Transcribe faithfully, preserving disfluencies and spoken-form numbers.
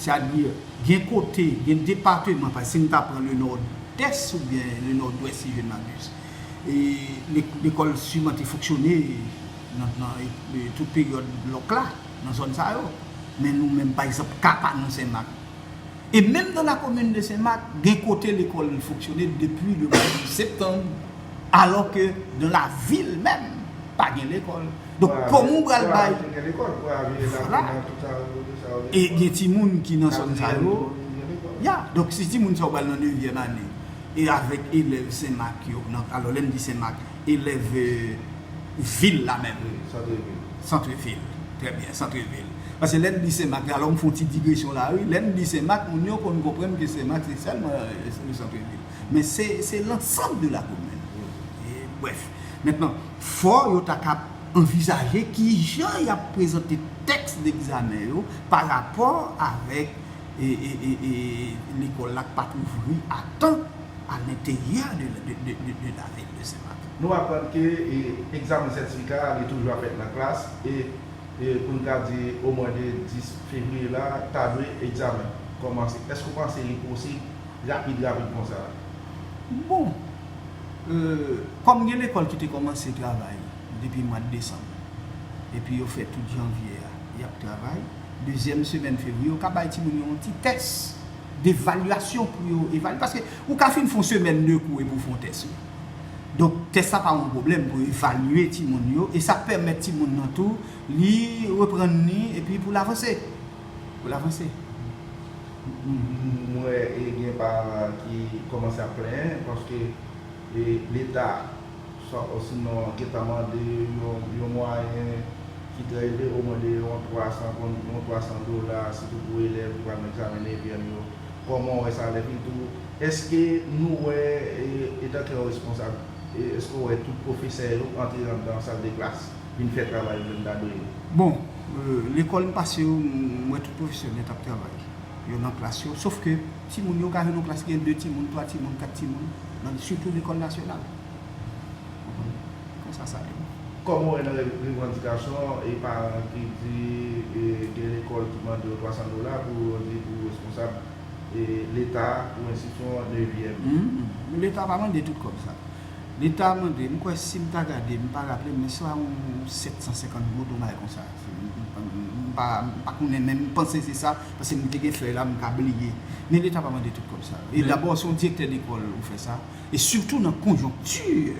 Sètadi, gen kote, gen depatman, pa si n ta pran le Nòdès oubyen le Nòdwès, si je ne m'abuse, e le- lekòl siman te fonksyone nan, nan e- e tout peryòd lòk la, nan zòn sa yo. Men nou menm, pa egzanp, ka pa nou Senmak. E menm dans la commune de Senmak, gen kote lekòl fonksyone depi le mwa de septanm, alò ke dans la ville menm, pa gen lekòl. Donk, kòman ou pral bay? Gen lekòl, pou avye la, tout sa yo, tout sa yo. E gen timoun ki nan zòn sa yo. Ya, donk si timoun sa yo pral nan nevyèm ane, e avèk elèv Senmak yo, nan, alò lè n di Senmak, elèv, euh, vil la menm. Wi, santrevil. Santrevil. Trè byen, santrevil. Paske lè n di Senmak, alò m fè yon ti digresyon la, wi. Lè n di Senmak, moun yo konn konprann ke Senmak se sèlman, euh, le santrevil. Men se, se l'ensemble de la commune. E, brèf. Mentnan, fò yo ta ka anvizaje kijan y ap prezante tèks degzamen yo pa rapò avèk, e, e, e, e, lekòl la k pa t ouvri a tan à l'intérieur de, de, de, de, de la ville de Saint-Marc. Nou aprann ke, e, egzamen sètifika a, li toujou ap fèt nan klas, e, e pou n ka di, omwen de dis fevriye la, ta dwe egzamen kòmanse. Èske w panse li posib rapid, rapid konsa? Bon, euh, kòm gen lekòl ki te kòmanse travay depi mwa desanm, epi yo fè tout janvye a, y ap travay, dezyèm semèn fevriye, yo ka bay timoun yo yon ti tès devalyasyon pou yo evalye. Paske ou ka fin fè yon semèn de kou epi w fè yon tès, wi. Donk, tès la pa yon pwoblèm pou evalye timoun yo, e sa pèmèt timoun nan tou, li reprann li, epi pou l avanse. Pou l avanse. M wè, e, gen paran ki kòmanse ap plenyen, paske, e, Leta, sa, osinon, gentan mande yon, yon mwayen ki trè elve, omwen de yon twa san, yon twa san dola, sitou pou elèv ki pral nan egzamen nevyèm yo. Kòman w wè sa, Lèfil, tou? Èske nou wè, e, etanke yon responsab, e, èske w wè tout pwofesè yo antre anndan sal de klas, vin fè travay yo jan n ta dwe? Bon, euh, lekòl m pase yo, m wè tout pwofesè nèt ap travay. Yo nan klas yo, sof ke timoun yo ka jwenn yon klas ki gen de timoun, twa timoun, kat timoun, nan, sitou lekòl nasyonal. Konprann? Konsa sa ye. Kòman w wè nan re- revandikasyon e paran ki di, e, gen lekòl ki mande yo twa san dola pou yo di pou responsab, e, Leta pou enstitisyon nevyèm? Hmm, Leta pa mande tout kòb sa. Leta mande, m kwè si m ta gade, m pa raple m, men se yon sèt san senkant goud, yon bagay konsa. M, m, m pa, m pa konnen, men m panse se sa, paske m te gen fèy la, m ka bliye. Men Leta pa mande tout kòb sa. E dabò, se yon direktè lekòl ou fè sa. E sitou nan konjonkti